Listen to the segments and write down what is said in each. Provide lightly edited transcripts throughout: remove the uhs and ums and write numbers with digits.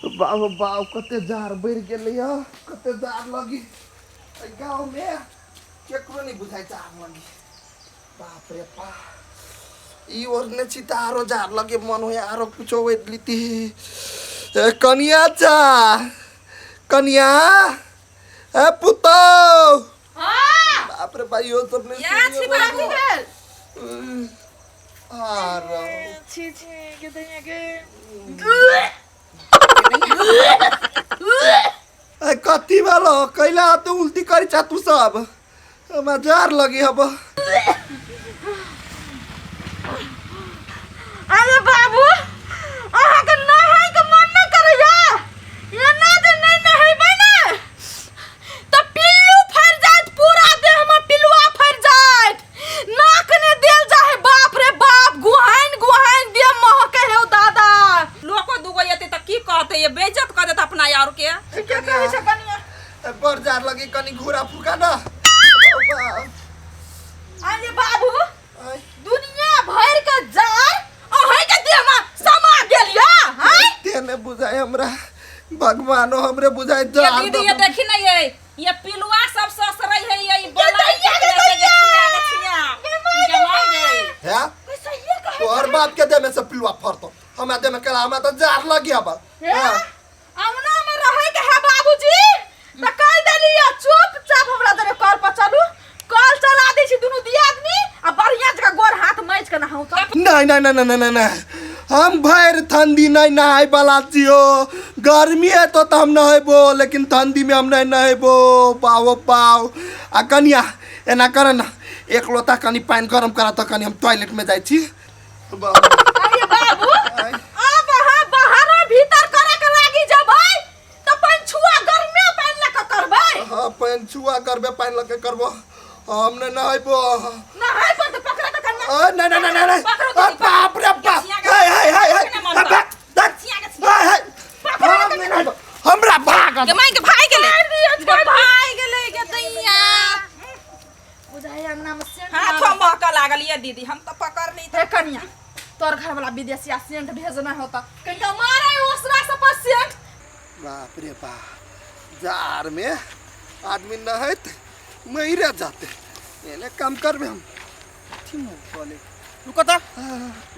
बाप बाप, कते जार बढ़ि गेलै, कते जार लगी एहि गाँवमे, केकरो नहि बुझाइ जार लगी। बाप रे बाप, ई ओढ़ने छी तऽ आरो जार लगे, मन होइए आरो कुछो ओढ़ि लीती। ए कनिया चा, कनिया, ए पुतौ। हाँ। बाप रे भाई, यो सब नहीं या सुनिए। छी बात भेल। आरो छी छी के दैया के। ए कथी भेलो? कैला तो उल्टी करी चा तू सब? हमरा जार लगी हब। अरे बाबू, अहाँके नहाय के मन नहि करैया? एना जे नहि नहेबै ने तऽ पिल्लू फड़ि जायत, पूरा देह में पिलुआ फड़ि जायत। नाक ने देल जाए, बाप रे बाप, गुहाइन गुहाइन देह महके हे दादा। लोको दूगो एतै तऽ की कहतै? ये बेइज्जत कऽ देत अपना यार के। ठीके कहै छै कनिया। ए, बड़ जार लगी, कनी घूरा फुका ना। अरे बाबू। आय। दुनिया भर के जार अहीं के देह में समा गेल या हैं? ते ने बुझाय हमरा, भगवानो हमरे बुझाय ये जार। दीदी, ये देखी ना, ये पिलुआ सब ससरै है, ये ये बलाई दैया गे दैया। गछिया गे माय गे जमा माय। गई। है सहिए कहै। तोहर बाप के देह में से पिलुआ फरतो, हमरा देह में केला? हमरा तो जार लगी हब। हे, अंगना में रहे के है बाबूजी त कह देलिए, चुपचाप हमरा दरे कल पर चलू, कल चला दै छी दुनू दिया आदमी आ बढ़िया जगह गोर हाथ माइज के नहाउ त। नहीं नहीं नहीं नहीं नहीं नहीं, हम भरि ठंडी नहीं नहाय वाला छियो। गर्मी है तो हम नहेबो, लेकिन ठंडी में हम नहीं नहेबो। पाओ पाओ। आ कनिया, एना कर ना, एक लोटा कनी पानि गरम करा तऽ कनी हम टॉयलेट में जाइ छी। अरे बाबू, अब अहाँ बाहर भीतर करे के लागी जबै त पानि छुआ गरमे पानि लऽ के करबै। हाँ, पानि छुआ करबे, पानि लऽ के करबो। हम नहीं नहेबो। नहाय पर त पकड़ा त कन्या। अ, नहीं नहीं नहीं नहीं। पकड़ो अ, दीदी, बाप रे बाप। गछिया, हाय हाय हाय हाय। गछिया, अ, बाप, देख। गछिया, गछिया। हाय हाय, हम नहीं नहेबो, हमरा भाग। गे माय के, भाग गेलै। मारि दियौ, गे भाग गेलै गे दैया। बुझाइ अंगना में सेंट। हाथो महकऽ लागल ये दीदी, हम तऽ पकड़ ली। हे कनिया, तोर घर वाला विदेशिया सेंट भेजना होता, कनिका मारे ओसरा से पर सेंट। बाप रे बाप, जार में आदमी नहैत मरे जाते। एने काम करबे हम। कथी मुँह बोले? रुको त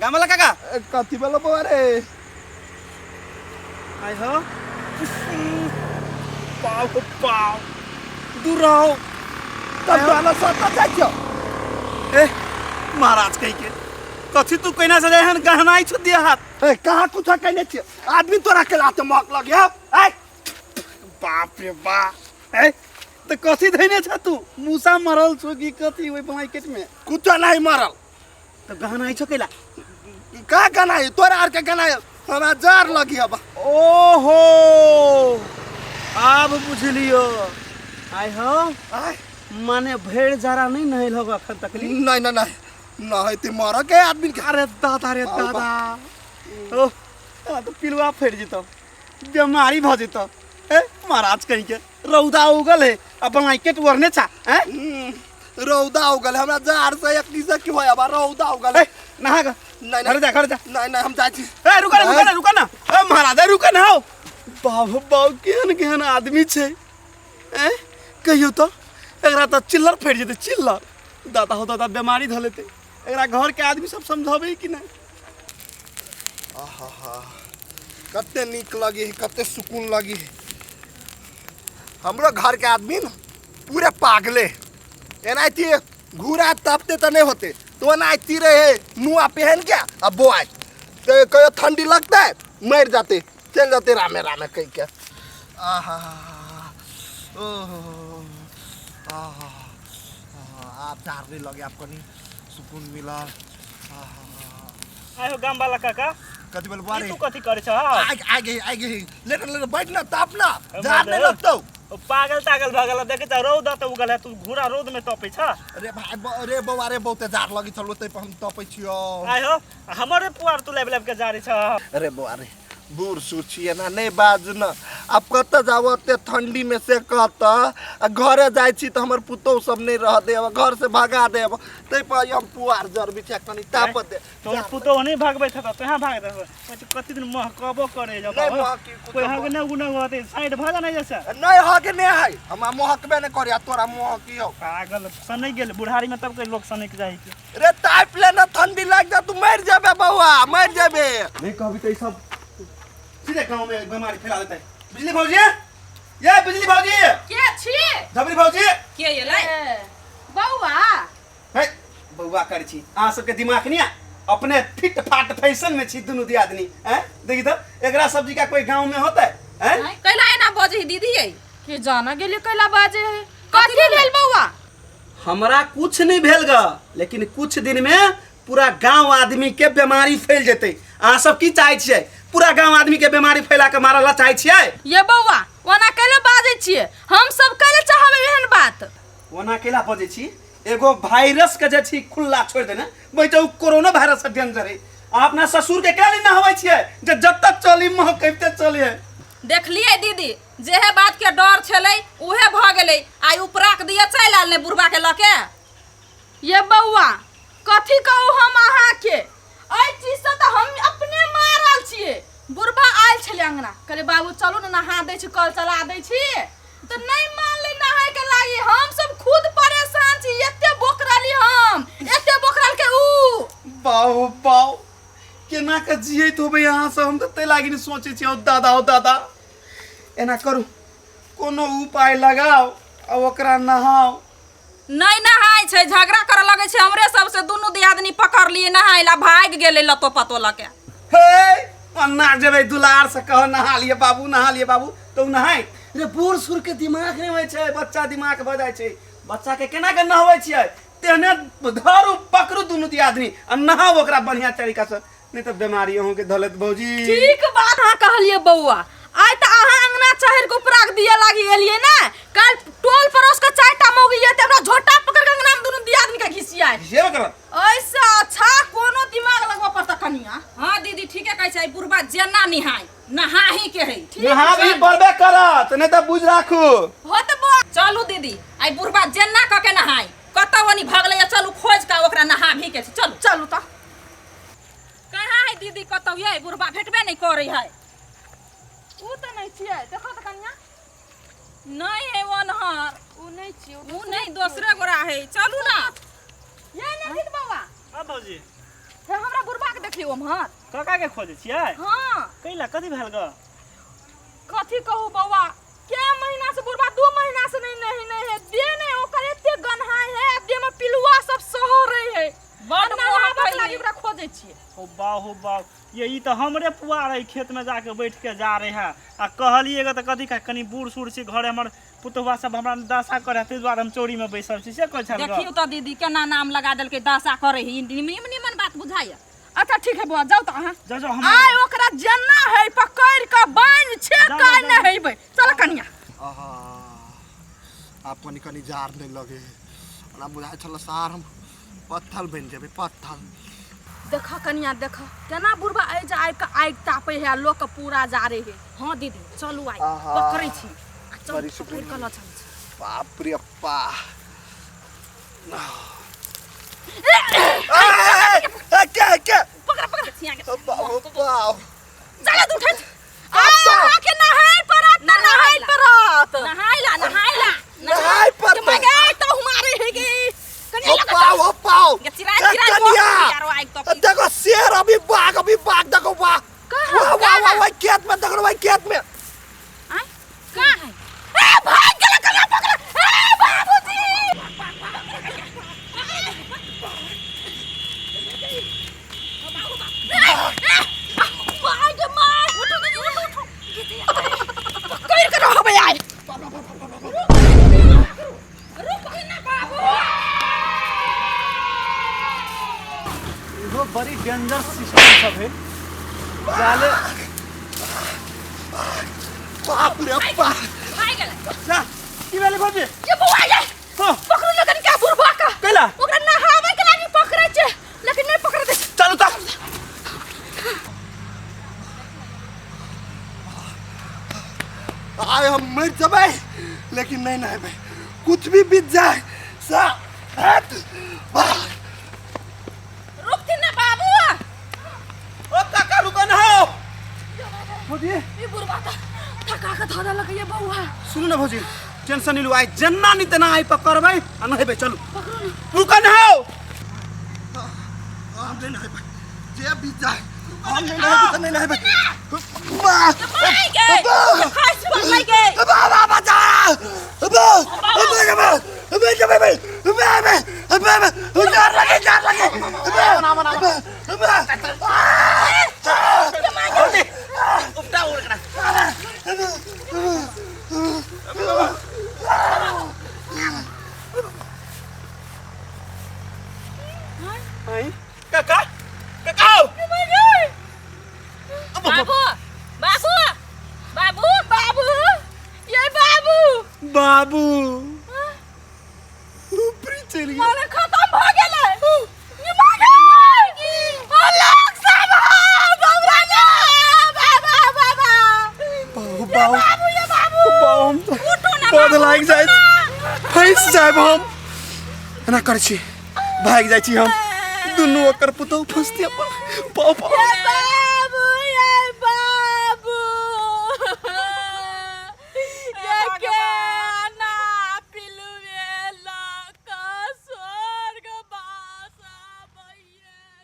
गामला काका। ए, कथी बोलो बौआ रे? आइ हो, पाव हो पाव, दूर रहो। तब दाना सता जाइ छौ। ए महाराज, कहि के कथी तू केना सजाय हन गहनाई छु दिया हाथ? ए, कहाँ कुछ कहने छियै? आदमी तोरा के लाते महक लगे हौ। ए बाप रे बाप, ए त कथी धैने छ तू? मूसा मरल छो कि कथी ओइ ब्लैंकेट में? कुछो नहीं मरल। त गहनाई छो कैला? का गनाई? तोरा आर के गनाई, हमरा जार लगी अब। ओहो, आब बुझलियो। आइ हो। आय। माने भरि जाड़ा नहीं नहेल होगा अखन तक ली? नहीं नहीं नहीं, नहैती मर के आदमी के। अरे दादा रे। बाप। दादा ओ, आ तो पिलुआ फटि जेतौ, बीमारी भऽ जेतौ। ए महाराज, कहीं के रौदा उगल है आ ब्लैंकेट ओढ़ने छा हैं? रौदा उगल है, हमरा जार से एक से की होय? अब रौदा उगल है। ए नहा गा। नहीं। घर जा, घर जा। नहीं नहीं, हम जाइ छी। ए रुका ना, रुका ना, रुका ना। ए महाराज, ए रुका ना। हो बाबू बाबू, केहन केहन आदमी छै। ए कहियो तो एकरा तऽ चिल्लर फटि जेतै, चिल्लर। दादा हो दादा, बीमारी धऽ लेतै एकरा। घर के आदमी सब समझाबै कि नहि? आहा, कते नीक लगी है, कते सुकून लगी है। हमरो घर के आदमी न पूरे पागले, एनाहिते घूरा तपते तऽ नहीं होते तो एनाहिते रहे, नुआ पहन के आ बोआए तो कहियो ठंडी लगते मर जाते, चल जाते रामे रामे कह के। आहा, ओहो, आहा, आप झाड़ने लगे, आप कनी सुकून मिलल। आहा। आयो गाम वाला काका। कथी बोल बुआ ई रे? तू कथी करे छ? आग आगे आगे, लेटर लेटर, बैठ ना, ताप ना, झाड़ नहीं मर्द। लगतो। ओ पागल तागल भगल देखे छ? रौद त उगल है, तू घुरा रौद में तपै छ। अरे भाई, अरे बौआ रे, बहुते झाड़ लगी छलो, तै पर हम तपै छियो। आयो हमरे पुआर तू लाबि लाबि के जारे छ। अरे बौआ रे, बूढ़ सूढ़ छियै ना, नहीं बाज न। आब कतऽ जाब ओते ठंडी में से कहतऽ आ घरे जाइ छी तऽ हमर पुतोहु सब नहि रह देब घर से भगा देब ताहि पर हम पुआर जरबै छी आ कनि ताप दे तोहर पुतोह नहीं भागबै था तो यहाँ भाग दे कति दिन महकबो करे जब नहीं महकी कुछो कोई हग न उना होते साइड भ जाना जैसे नहीं हके नहीं है हमरा महकबे नहीं करे आ तोरा महकी हो पागल सनक गेल बुढ़ारी में तब के लोग सनक जाए के रे ताप ले ना ठंडी लाग जा तू मर जेबे बौआ मर जेबे नहीं कहबी तो ई सब सीधे गांव में बीमारी फैला देते बिजली भौजी ये बिजली भौजी के छी झबरी भौजी के एलै बौआ हे बौआ करै छी अहाँ सबके दिमाग नहीं है अपने फिट फाट फैशन में छी दुनू दियादनी हैं देखी तो एकरा सब्जी का कोई गांव में होता है हैं कैला एना बजै है दीदी यै के जाना गेलियै कैला बाजे है कथी भेल बौआ हमरा कुछ नहीं भेल ग लेकिन कुछ दिन में पूरा गांव आदमी के बीमारी फैल जेतै अहाँ सब की चाहै छियै पूरा गांव आदमी के बीमारी फैला के मारल ला चाहै छियै ये बौआ ओना कैला बाजै छियै हम सब कैला चाहबै एहन बात ओना केला बजै छी एगो वायरस के जे छी खुला छोड़ि देने बैठे उ कोरोना वायरस से डेंजर है अहाँ अपना ससुर के केला नहीं नहबै छियै जे जतऽ चली महकैते चलियै देखलियै दीदी जेहे बात के डर छलै उहे भऽ गेलै आइ उपराक दिया चलि आयल ने बुढ़बा के लऽ के ये बौआ कथी कहू हम अहाँके एहि चीजसँ तऽ हम अपने मारल छियै बुढ़बा आयल छलै अंगना कहले बाबू चलू ने नहा दै छी कल चला दै छी तऽ नहि मानलै नहायके लागी हम सब खुद परेशान छी एते बोकरली हम एते बोकरल के ऊ बाऊ बाऊ केना के जियैत होबै अहाँ सब हम तऽ ताहि लागी ने सोचै छी ओ दादा ओ दादा एना करू कोनो उपाय लगाउ आ ओकरा नहाउ नहि नहाय छै झगड़ा करऽ लगै छै हमरे सबसे दुनू दियादनी पकड़लियै नहाय ला भागि गेलै लतो पतो लऽ के हे अन्ना जेबै दुलार से कह नहा लिअ बाबू नहा लिअ बाबू तऽ ओ नहाय रे बूढ़ सूढ़ के दिमाग नहि होइ छै बच्चा दिमाग भऽ जाइ छै बच्चा के केना के नहबै छियै तेहने धरू पकड़ू दुनू दियादनी आ नहाउ ओकरा बढ़िया तरीका से नहीं तऽ बीमारी अहूँके धऽ लेत भौजी ठीक बात अहाँ कहलियै बौआ आइ तऽ अहाँ अंगना चढ़ि के उपराग दिए लागी एलियै ने काल्हि टोल पड़ोस के चारिटा मौगी एतै हमरा झोटा पकड़ के अंगना में दुनू दियादनी के घिसियाए घिसेबे करत ऐसे अच्छा कोनो दिमाग लगबऽ पड़ता कनिया हाँ दीदी ठीके कहै छै बुढ़बा जेना निहाय नहाही के है नहा भी पड़बे करत नहीं तऽ बुझ राखू हो तऽ बौआ चलू दीदी आई बुढ़बा जेना कऽ के नहाय कतऽ ओनी भगलै चलू खोज के ओकरा नहाबी के छै चलू चलू तऽ कहाँ है दीदी कतौ ये बुढ़बा भेटबे नहीं करै है उ तऽ नहि छियै देखो तऽ कनिया नहीं है ओनहर उ नहि छियै उ नहीं दोसरे गोरा है चलू ना ये नहीं बौआ हाँ भौजी हे हमरा बुढ़बा के देखलियो ओम्हर काका के खोजै छियै हाँ कैला कथी भेल ग कथी कहू बौआ के महीना से बुढ़बा 2 महीना से नहीं नहीं नहीं है देह नहीं ओकर एते गन्हाय है आ देह में पिलुआ सब सहो रहे है बड नहाबक मोह लागी ओकरा खोजै छियै हो बाउ हो बाउ ये ई तऽ हमरे पुआर है खेत में जाके बैठ के जा रहे है आ कहलिए तऽ कथी कह कनी बूढ़ सूढ़ छी घरे हमर पुतहुआ सब हमरा दशा करे ताहि दुआरे हम चोरी में बैसल छी से कहै छल देखियौ तऽ दीदी केना नाम लगा देलकै दशा करै है निमन निमन बात बुझाइए अच्छा ठीक है बौआ जाउ तऽ अहाँ जाउ जाउ हम आइ ओकरा जेना है पकड़ के बान्हि छे जाउ, काय जाउ, नहि हेबै चल कनिया आहा आब कनि कनि जार नहि लगे है ओना बुझाइ छल सार हम पत्थर बनि जेबै पत्थर देख कनिया देख केना बुढ़बा एहि जे आबि के आगि तापे है आ लोक के पूरा जारे है हाँ दीदी चलू आइ आहा। पकड़ै छी आ चलू बड़ी सुकून पकड़ि कऽ लऽ चलै छी बाप रे बा के के पकड़ पकड़ छिया के बाप बाप चल तू उठै आइ अहाँके नहाय पड़त ना नहाय पड़त नहाय ला नहाय ला नहाय पड़तै। मगे तो हमारे है गे कनिया ओ पाओ ओ पाओ ये चिराय चिराय कनिया यारो आगि तो देखो शेर अभी बाघ अभी बाघ देखो वाह कहाँ? वाह वाह वाह वाह खेत में देखो भाई खेत में आय कहाँ है ए भाग गेलै कनिया पकड़ ए बाबूजी भाग मार उठो दीदी उठो उठो पकड़ के रहबै आइ रुक ना बाबू इहो बड़ी डेंजर सिस्टम सब है जाले बाप रे बाप भाग गेलै जा की भेलै भौजी ये बौआ ये हाँ पकड़ू ने कनिका बुढ़बा के कैला ओकरा नहाबै के लागी पकड़ै छै लेकिन नहि पकड़ै दै छै। चलू तऽ आइ हम मरि जेबै लेकिन नहि नहेबै कुछ भी बीत जाए सा हट वाह रुकथिन ना बाबू ओ काका रुको ना हो भौजी ई बुढ़बा तऽ थका के धऽ देलक ये बौआ सुनू ना भौजी टेंशन नहीं लू आइ जेना नहीं तेना आइ पकड़बै आ नहेबै चलू रुको ना हो हम नहीं नहेबै जे बीत जाए हम नहीं नहेबै तऽ नहीं नहेबै वाह माय गे खसि पड़लै गे बाबा बचा अबे अबे अबे अबे अबे अबे अबे अबे अबे डर लगे डर लगे अबे अबे अबे उपटा उड़ करा आई काका काका आओ। बाबू बाबू बाबू बाबू ये बाबू बाबू ऊपरी चल गया माने खत्म भ गेलै ये माने ओ लोग सब बाबा बाबा बाबा बाबू बाबू बाबू ये बाबू बाबू हम तो उठू ना पद बाबू, लागि उठू जाइत ना। फँसि जायब हम एना करै छी भागि जाइ छी हम दुनू ओकर पुतहु फँसती अपन बाबू ये बाबू